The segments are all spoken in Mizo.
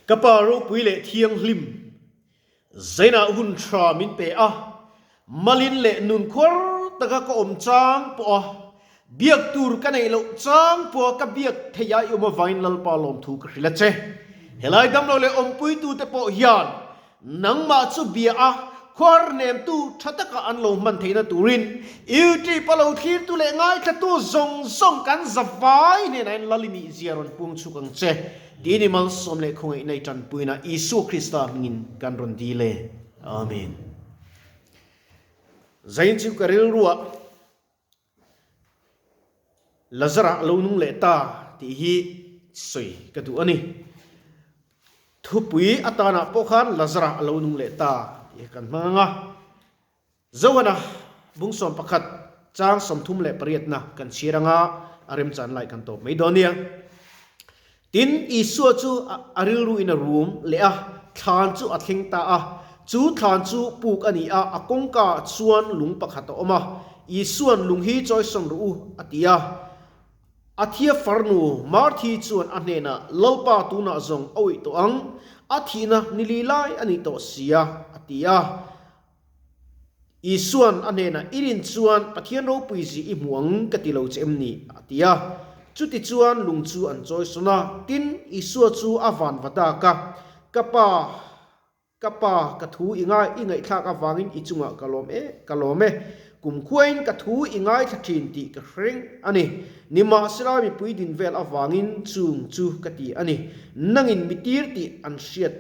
Ka Pa ropui leh thianghlim, Zainah hun tha min pe a, malin leh nun khuar taka ka awm chang pawha biak tur ka neih loh chang pawha ka biak theih a i awm avangin Lalpa lawmthu ka hrilh a che. Helai damlo leh awmpuitute pawh hian Nangmah chu bia a, khuar hnemtu tha taka an lo hman theihna turin YouTube a lo thlirtu leh ngaithlatu zawng zawng kan zavai hnenah in Lal i nih zia rawn pung chhuk ang che tiin i malsawm leh khawngaihna i tanpuina Isua Krista hmingin kan rawn dil e. Amen. Zain chu ka rilruah. Lazara a lo nung leh ta tih hi sawi ka duh a ni. Thupui atanah pawh khan Lazara a lo nung leh ta tih hi kan hmang ang a. Zohana bung 11 chang 38na kan chhiar ang a, a remchan lai kan tawp mai dawn nia. Tin, Isua chu a rilruin a rum leh a, thlan chu a thleng ta a. Chu thlan chu puk a ni a, a kawngkaah chuan lung pakhat a awm a. Isua'n lung hi chawisawn rawh u, a ti a. A thia farnu Marthi chuan a hnenah, Lalpa tunah zawng a uih tawh ang, a thihna ni li lai a ni tawh si a, a ti a. Isua'n a hnenah, I rin chuan Pathian ropui zi i hmu ang ka ti lo che em ni? a ti a. Chutichuan lung chu an chawi sawn a. Tin, Isua chu a van va dak a, Ka Pa, ka Pa, ka thu i ngai, i ngaihthlak avangin i chungah ka lawm e, ka lawm e. Kumkhuain ka thu i ngaithla thin tih ka hreng a ni. Nimahsela mipui din vel avangin chung chu ka ti a ni. Nangin mi tir tih an hriat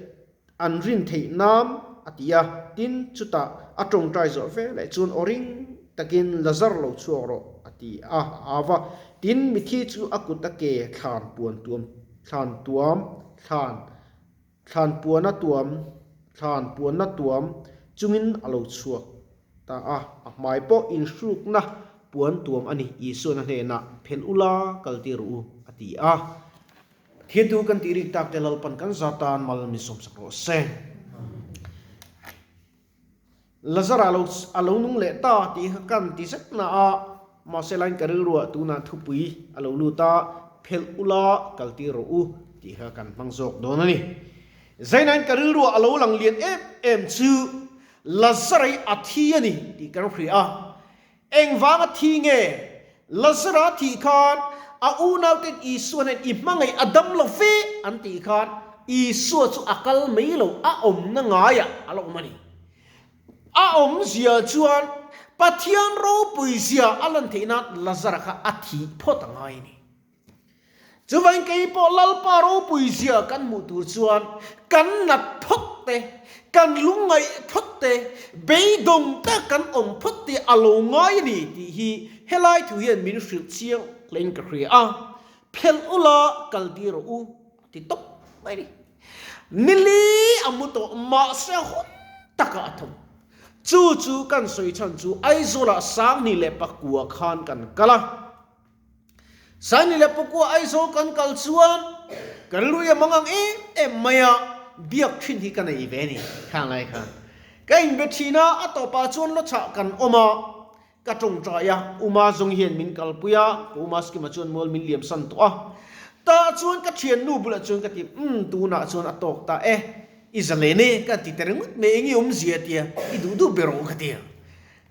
An rin theih nan a ti a, tin chutah a tawngtai zawh ve leh chuan aw ring takin Lazar lo chhuak rawh a ti a, a au a, tin mithi chu a kut a ke thlan puan tuam thlan tuam thlan thlan puana tuam thlan puanna tuam chungin a lo chhuak ta a, a hmai pawh inhrukna puan tuam a ni, Isuan a hnenah phelh ula kaltir rawh u a ti a. Thiantu kan tih rik tak te Lalpan kan za tan mal min sawmsak rawh se. Lazara lo a lo nung leh ta tih kha kan ti zet na a, mahse lain ka rilruah tunah thupui a lo lut a, phelh ula kal tir rawh u tih kha kan hmang zawk dawn a ni. Zainain ka rilruah a lo lang lian em em chu Lazara hi a thi a ni tih kan hria a, Engvanga thi nge? Lazara thih khan a unauten Isua nen i hmangaih a dam lo ve an tih khan Isua chu a kal mai lo, a awmna ngaiah a la awm a ni. A awmzia chuan Pathian ropui zia a lan theih nan Lazara kha a thih phawt a ngai a ni. Chuvain kei pawh Lalpa ropui zia kan hmuh tur chuan kan nat phawt te, kan lungngaih phawt te, beidawng tak kan awm phawt te a lo ngai a ni tih hi helai thu hian min hrilh chiang hlein ka hria a. Phelh ula kal tir rawh u a ti tawp mai a ni. Nili a mu tawh mahse hun takah a tho. Chu chu kan sawi chhan chu Aizawlah 2009 khan kan kal a. Saini leh Pukua Aizawl kan kal chuan ka rilru i a mang ang em em mai a, biak thin hi ka nei ve a ni khang lai khan. Ka inbe thin a, a tawpah chuan lawchah kan awm a, ka tawngtai a, Uma zawng hian min kalpui a, ka Uma scheme-ah chuan mual min liam san tawh a. Tah chuan ka thiannu bulah chuan ka ti, Umm, tunah chuan a tawk ta e, i zalen e, ka ti ta ringawt mai, eng i awmzia tia, i duh duh ber rawh ka ti a.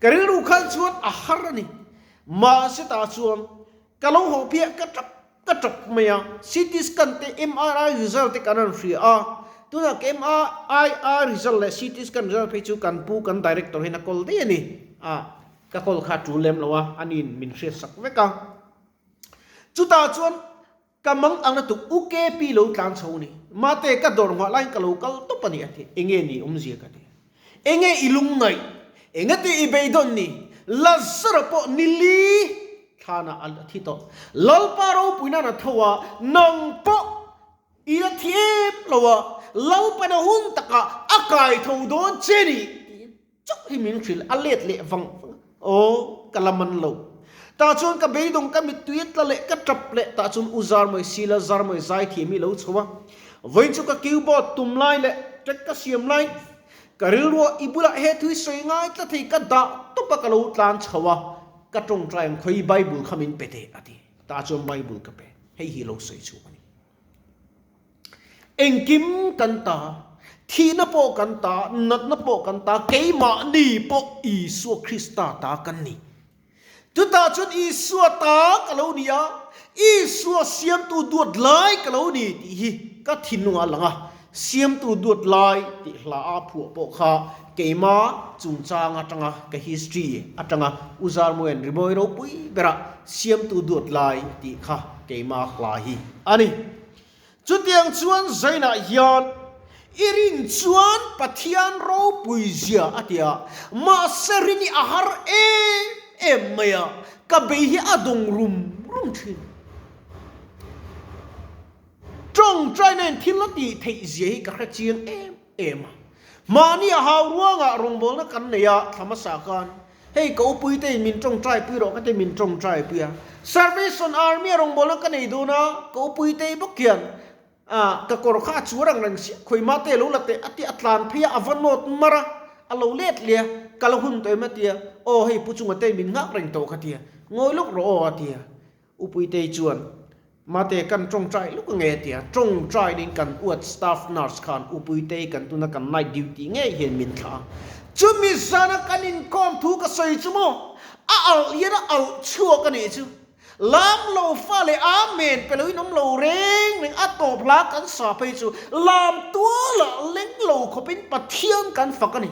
Ka rilru khan chuan a har a ni. Mahse tah chuan ka lo haw phiah ka tap ka tap mai a, CT scan te MRI result te kan rawn hria a, tunah ka MRI result leh CT scan result phei chu kan pu kan director hian a kawl daih a ni a, ka kawl kha a tul lem lo a, aniin min hriat sak vek a. Chutah chuan ka mang ang na tuk UKP lo tlan chho ni, mate ka dawr nghah laiin ka lo kal tawp a ni a ti, enge ni awmzia ka ti. Enge i lungngaih? Engati i beidawn ni? Lazara pawh ni li thlanah a thi tawh. Lalpa ropui nan a tho a, nang pawh i la thi em lo a, Lalpan a hun takah a kai tho dawn che ni tiin chauh hi min hrilh a let leh vang vang a. Aw, ka la man lo. Tah chuan ka beidawng ka mittui a tla leh ka tap leh tah chuan U Zarmawi Sila Zarmawi zaithiam hi lo chho a. Vawiin chu ka keyboard tum lai leh track ka siam lai ka rilruah i bulah he thui sawi ngai tla thei ka dah tawp a ka lo tlan chho a, ka tawngtai ang khawi Bible kha min pe teh a ti. Tah chuan Bible ka pe. Hei hi lo sawi chhuak a ni. Engkim. Engkim kan ta, thihna pawh kan ta, natna pawh kan ta, keimahni pawh Isua Krista ta kan ni. Chutah chuan Isua ta ka lo ni a, Isua siamtu duat lai ka lo ni tih hi ka thinlungah a lang a. Siamtu duat lai tih hla a phuah pawh kha keima chungchang atanga ka history atanga U Zarmuian rimawi ropui berah Siamtu duat lai tih kha keima hla hi a ni. Chutiang chuan Zainah hian i rin chuan Pathian ropui zia a ti a, mahse rin hi a har em em mai a, ka bei hi a dawng rum rum thin. Tawngtaina in thil a tih theih zia hi ka hre chiang em em a. Mahni a hau ruangah rawngbawlna kan nei a, thla hmasa khan Hei ka upuite in min tawngtai pui rawh ka ti min tawngtai pui a. Service on Army a rawngbawlna ka nei dawn a, ka upuite bawk hian ah ka kawr kha a chuar ang reng si, khawimah te a lo la teh a ti a tlan phei a, a va nawt mar a, a lo let leh a, ka la hun tawh em a ti a, aw hei pu chunga te min nghak reng tawh ka ti a, ngawi lawk rawh aw a ti a. Upuitei chuan, Mate, kan tawngtai luk ange a ti a. Tawngtai niin kan uat staff nurse khan Upuitei kan tuna kan night duty ngei hian min thlah a. Chumi zana kan inkawm thu ka sawi chu maw, a alh hian a alh chhuak a nih chu. Lam lo fa leh amen pe loin awm lo reng reng a tawp hla kan sa phei chu lam tualah leng lo khawpin Pathian kan fak a ni.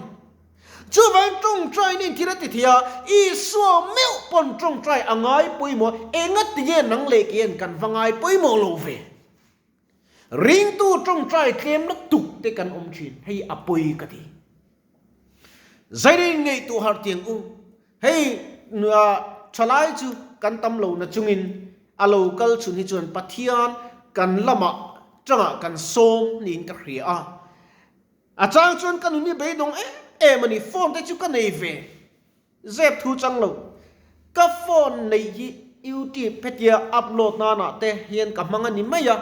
Chuvang tawngtai nen thil a ti thei a, Isua meuh pawn tawngtai a ngai pawimawh, enga tinge nang leh kei an kan va ngai pawimawh lo ve? Ringtu tawngtai tlem lutuk te kan awm thin, hei a pawi ka ti. Zairin ngaihtuah harh tiang u, hei thalai chu kan tam lo na chungin a lo kal chhun hi chuan Pathian kan lamah tangah kan sawm niin ka hria a. A chang chuan ka nun hi beidawng em em a ni, phone te chu ka nei ve zep thu chang lo. Ka phone neih hi YouTube hetia upload nanah te hian ka hmang a ni mai a,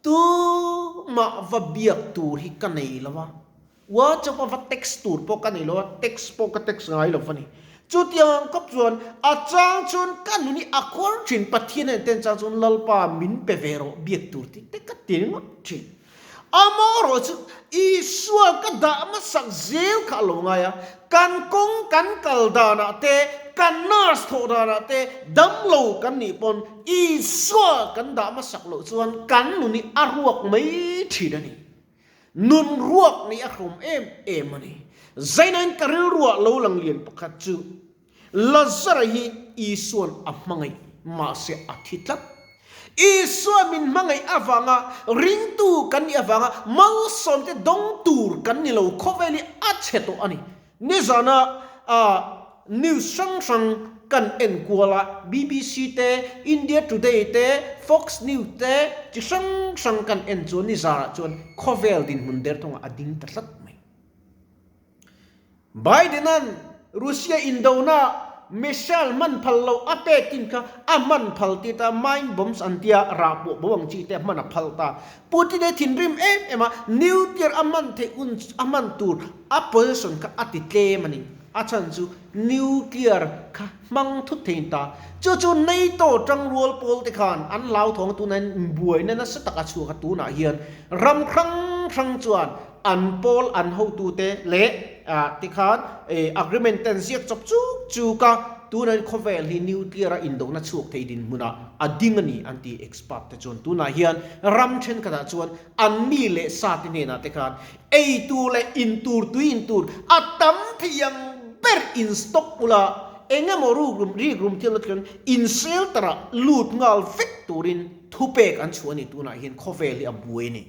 tumah va biak tur hi ka nei lo a, WhatsApp a va text tur pawh ka nei lo a, text pawh ka text ngai lo a ni. Chutiang ang kawp chuan a chang chuan ka nun hi a khuar thin, Pathian a enten chang chuan Lalpa min pe ve rawh biak tur tih te ka ti ringawt thin. Amaherawh chu Isua ka dah hmasak zel kha a lo ngai a, kan kawng kan kal danah te, kan nurse thawh danah te, damlo kan nih pawn Isua kan dah hmasak loh chuan kan nun hi a ruak mai thin a ni. Nun ruak nih a hrawm em em a ni. Zainain ka rilruah lo lang lian pakhat chu Lazara hi Isua'n a hmangaih, mahse a thi tlat. Isua min hmangaih avanga ringtu kan nih avanga malsawmte dawng tur kan ni lo, khawvel hi a chhe tawh a ni. Nizana news hrang hrang kan en kual a, BBC te, India Today te, Fox News te, chi hrang hrang kan en chuan nizanah chuan khawvel dinhmun derthawngah a ding ta tlat mai. Biden-a'n Russia indona missile hman phal loh a pek tin kha a hman phal tir ta, mine bombs an tia rah pawh bo ang chi te a hman a phal ta. Putin hi thinrim em em a, nuclear a hman theih hun a hman tur a position kha a ti tlem a ni. A chhan chu nuclear kha hmang thut thei ta. Chu chu NATO tangrual pawl te khan an hlauthawng a tunah buaina nasa tak a chhuak a tunah hian ram hrang hrang chuan An pawl an hotute leh tikhan agreement ten ziak chawp chuk chuk a, tunah hian khawvel hi nuclear a indona chhuak thei dinhmunah a ding a ni an ti expert te chuan. Tunah hian ram thenkhatah chuan an mi leh sa te hnenah te khan ei tur leh in tur tui in tur a tam thei ang ber in stock ula eng emaw rukrum rikrum thil na chuan in shelter ah lut nghal vek turin thupek an chhuah a ni tunah hian khawvel hi a buai a ni.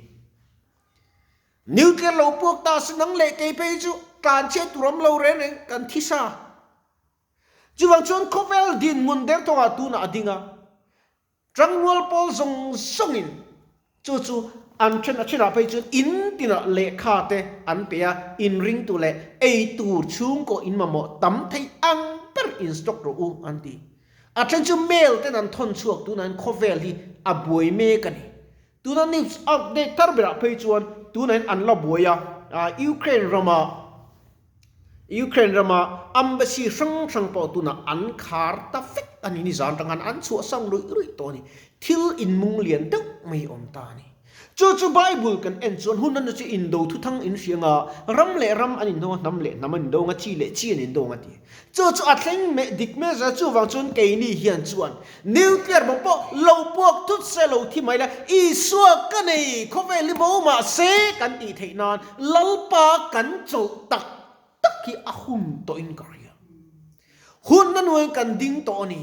Nuclear lo puak ta se nang leh kei phei chu tlanchhiat tur awm lo reng reng kan thi sa. Chuvang chuan khawvel dinhmun derthawngah tunah a ding a, tangrual pawl zawng zawngin chu chu an then a thenah phei chuan in tinah lehkha te an pe a, inringtu leh ei tur chhungkaw in mamawh tam thei ang ber in stock rawh u an ti. A then chu mail ten an thawn chhuak tunah hian khawvel hi a buai mek a ni. Tuna news update thar berah phei chuan tunah hian an la buai a, Ukraine rama Ukraine rama embassy hrang hrang pawh tunah an khar ta vek a ni, nizan atang khan an chhuahsang ruih ruih tawh a ni. Thil inmung lian deuh mai awm ta a ni. Chu chu Bible kan en chuan hun nana chu indo thuthang in hria nga, ram leh ram an indo nga, hnam leh hnam an indo nga, chi leh chi an indo nga ti. Chu chu a thleng meh dik meh zel chuvang chuan keini hian chuan nuclear bomb pawh lo puak thut se lo thi mai la, Isua ka nei khawvel hi bo mah se kan tih theih nan Lalpa kan chawlh tak tak hi a hun tawhin ka hria. Hun a nuain kan ding tawh a ni.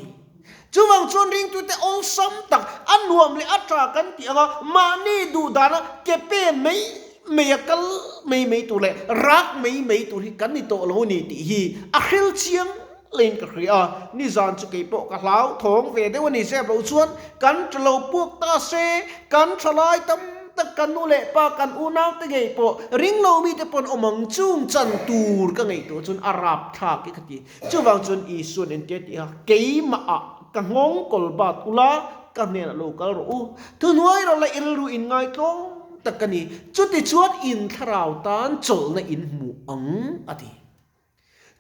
Chuvang chuan ringtute awlsam tak, a nuam leh a tha kan tih anga mahni duh dana ke pen mai mai a kal mai mai tur leh rak mai mai tur hi kan ni tawh lo a ni tih hi a hril chiang lein ka hria a. Nizan chu kei pawh ka hlau thawng ve deuh a ni zep loh chuan kan tha lo puak ta se, kan tha lai tam tak kan nu leh pa kan unau te ngei pawh ring lo mite pawn awm ang chung chan tur ka ngaihtuah chuan a rap thlak hi ka ti. Chuvang chuan Isua'n engtia tih a, Keimah ah ka nghawng kawl bat ula, ka hnenah lo kal rawh u. Thuhnuai rawh la i rilru in ngaitlawm tak ka ni. Chutichuan in thlarau tan chawlhna in hmu ang a ti.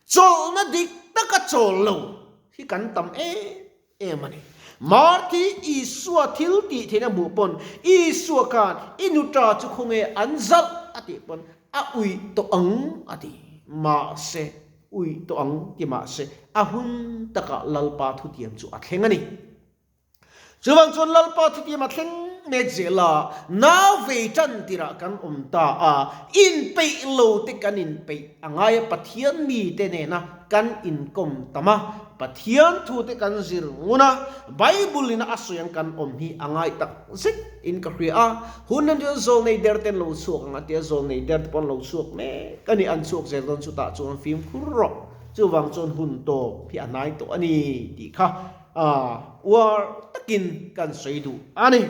Chawlhna dik taka chawl lo hi kan tam em em a ni. Marthi Isua thil tih theihna hmuh pawn Isua khan i nuta chu khawnge an zalh a tih pawn a uih tawh ang a ti. Mahse, uih tawh ang ti mahse a hun takah Lalpa thutiam chu a thleng a ni. Chuvang chuan Lalpa thutiam a thleng mek zel a, nau vei tan tirah kan awm ta a, inpeih lo te kan inpeih a ngai a, Pathian mite nena kan inkawm tam a, Pathian thu te kan zir ngun a, Bible in a sawi ang kan awm hi a ngai tak zet in ka hria a, hun nan chuan zawlnei der ten lo chhuak ang a tia, zawlnei der te pawh an lo chhuak mek a ni, an chhuak zel dawn chutah chuan fimkhur rawh, chuvang chuan hun tawp hi a hnai tawh a ni tih kha. A uar takin kan sawi duh a ni.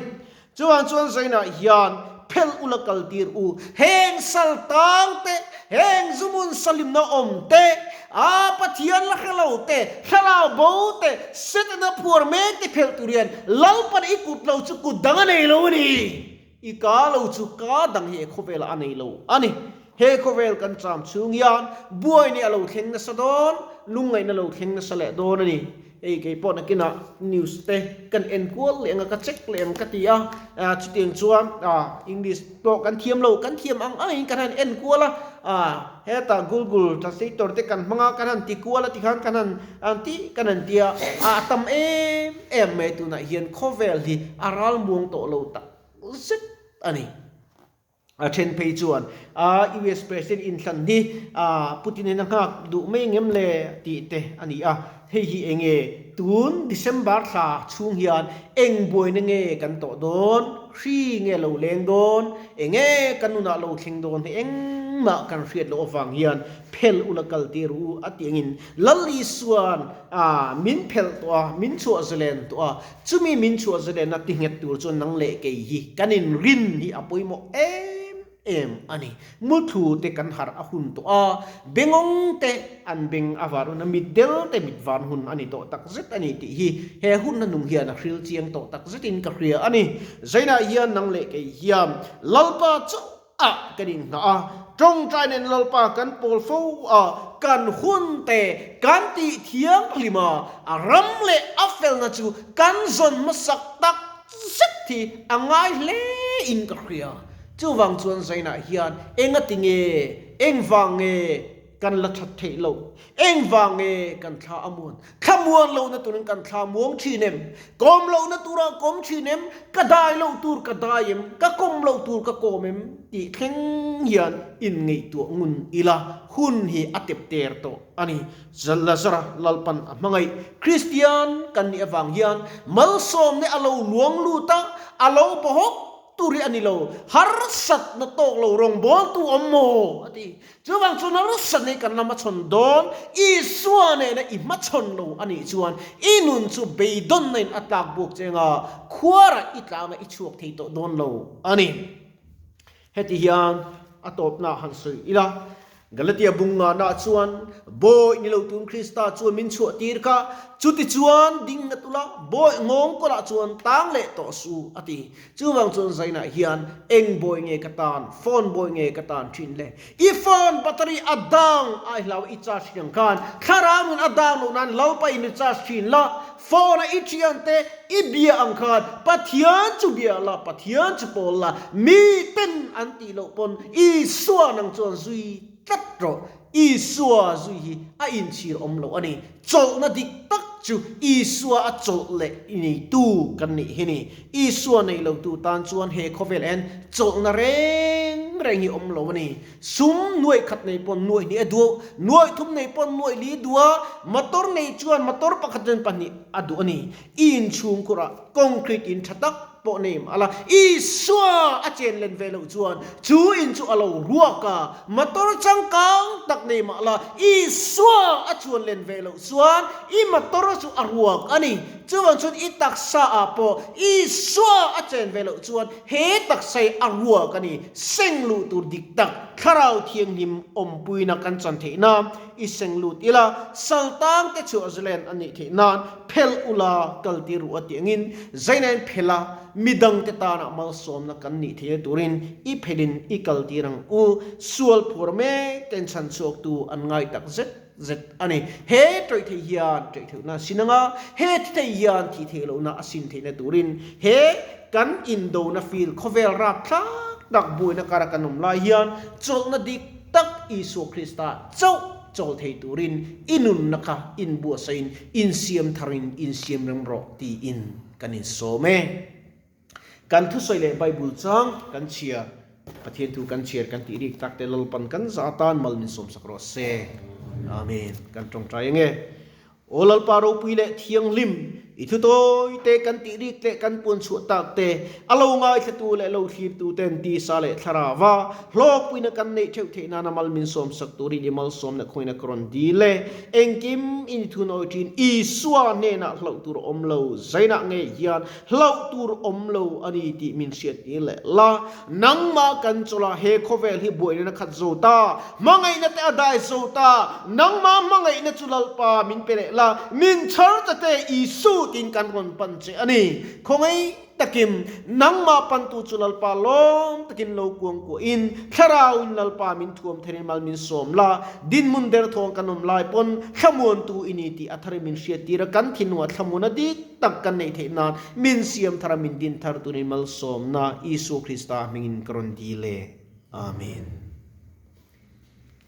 Chuvang chuan Zainah hian phelh ula kaltir u, heng sal tang te, heng zumun salimna awm te, a Pathian la hre lo te, thlarau bo te, Setana phuar mek te phelh tur hian Lalpan i kut lo chu kut dang a nei lo a ni. I ka lo chu ka dang hi he khawvelah a nei lo a ni. He khawvel kan cham chhung hian buaini a lo thleng nasa dawn, lungngaihna lo thleng nasa leh dawn a ni. Hei kei pawh nakinah news te kan en kual leh ang a, ka check leh ang ka ti a, chutiang chuan English pawh kan thiam lo, kan thiam ang angin kan han en kual a, hetah Google translator te kan hmang a, kan han ti kual a tikhan kan han An ti kan an tia a tam em em mai tunah hian khawvel hi a ral muang tawh lo tak zet a ni. A then phei chuan a US President inthlan hi a Putin hian a nghak duh mai ngem le tih te a ni a, hei hi enge tun December thla chhung hian eng buaina nge kan tawh dawn, hri nge lo leng dawn, enge kan nunah lo thleng dawn hi engmah kan hriat loh avang hian Phelh ula kal tir u a tih angin Lal Isua'n a min phelh tawh a, min chhuah zalen tawh a, chumi min chhuah zalenna ti nghet tur chuan nang leh kei hi kan inrin hi a pawimawh em em a ni. Muthlu te kan harh a hun tawh a, bengawng te an beng a var hun a, mitdel te mit van hun a ni tawh tak zet a ni tih hi he hunna nung hian a hril chiang tawh tak zetin ka hria a ni. Zainah hian nang leh kei hian Lalpa chauh ah kan inngah a, tawngtai nen Lalpa kan pawl fo a, kan hun te kan tih thianghlim a, a ram leh a felna chu kan zawn hmasak tak zet hi a ngai hle in ka hria. Chuvang chuan Zainah hian engati nge, engvang nge kan la that theih loh? Engvang nge kan thla a muan? Thla muan lohna turin kan thla muang thin em? Kawm lohna turah kawm thin em? Ka dai loh tur ka dai em? Ka kawm loh tur ka kawm em? Tih thleng hian inngaihtuah ngun ila hun hi a tep ter tawh a ni. Lazara Lalpan a hmangaih Kristian kan nih avang hian malsawmna a lo luang lut a, a lo bawhawk tur hi a ni lo. Harsatna tawk lo rawngbawltu awm maw? a ti. Chuvang chuan harsat nei kan lam a chhawn dawn, Isua nena i hmachhawn lo a nih chuan i nun chu beidawnna in a tlak buak che anga khuarah i tlanga i chhuak thei tawh dawn lo a ni. Heti hian a tawpna han sawi ila, Galatia bung ngahna chuan Bawi ni lo tun Krista chuan min chhuah tir kha, chutichuan ding ngat ula, Bawi nghawng kawlah chuan tang leh tawh su a ti. Chuvang chuan Zainah hian eng bawi nge ka tan, phone bawi nge ka tan thin le? I phone battery a down ai hlau i charge thin ang khan thlarau nun a down loh nan Lalpa in i charge thin la. Phone a i thiante i bia ang khan Pathian chu bia la, Pathian chu pawl la, mi ten an tih loh pawn Isua nang chuan zui tlat rawh. Isua zui hi a inchhir awm loh a ni. Chawlhna dik tak chu Isua a chawlh leh neitu kan nih hi ni. Isua nei lotu tan chuan he khawvel en chawlhna reng reng hi awm lo a ni. Sum nuaih khat nei pawn nuaih hnih a duh, nuaih thum nei pawn nuaih li duh a, motor nei chuan motor pakhat chuan pahnih a duh a ni. I inchhungkhurah concrete in tha tak pawh nei mah la, Isua a chen len ve loh chuan chu in chu a lo ruak a, motor changkang tak nei mah la, Isua a chuan len ve loh chuan i motor chu a ruak a ni. Chuvang chuan i taksa ah pawh Isua a chen ve loh chuan he taksa hi a ruak a ni. Seng luh tur dik tak Thlarau Thianghlim awmpuina kan chan theih nan i seng lut ila, saltang te chhuah zalen a nih theih nan phelh ula kal tir ruh a tih angin zainain phelh a, midang te tana malsawmna kan nih theihna turin i phelhin i kal tir ang u. Sual phuar mek ten chhan chhuaktu an ngai tak zet zet a ni. He ṭawih theih hian ṭawih theihna a sin ang a, he thi theih hian thih theih lohna a sin theihna turin he kan indona fil khawvel rapthlak tak buaina kara kan awm lai hian chawlhna dik tak Isua Krista chauh chawl thei turin i nunna kha inbuatsahin insiam tharin insiam reng rawh tiin kan insawm e. Kan thusawi leh Bible chang kan chhiar, Pathian thu kan chhiar kan tih rik tak te Lalpan kan za atan mal min sawmsak rawh se. Amen. Kan tawngtai ange. Aw Lalpa ropui leh thianghlim, i thu tawi te kan tih rik leh kan puan chhuah tak te, a lo ngaithlatu leh lo thlirtu ten tisa leh thlarava hlawkpuina kan neih theuh theih nana mal min sawmsak turin i malsawmna khawina ka rawn dil e. Engkim i ni thunawi thin, Isua hnenah hlauh tur a awm lo, zainah ngei hian Hlauh tur awm lo a ni tih min hriattir leh la. Nangmah kan chawlh a, he khawvel hi buaina na khat zo ta. Hmangaihna te a dai zo ta. Nangmah hmangaihna chu Lalpa min pe leh la, min chhar ta te Isu tiin kan rawn pan che a ni. Khawngaih takin nangmah pantu chu Lalpa lawm takin lo kuang kuahin Thlarauin Lalpa min thuam therin mal min sawm la. Dinhmun derthawng kan awm lai pawn thlamuantu i ni tih a tharin min hriattir a, kan thinlungah thlamuan a dik. tak kan neih theih nan min siam thar a min din thar turin malsawmna Isua Krista hmingin ka rawn dil e. Amen.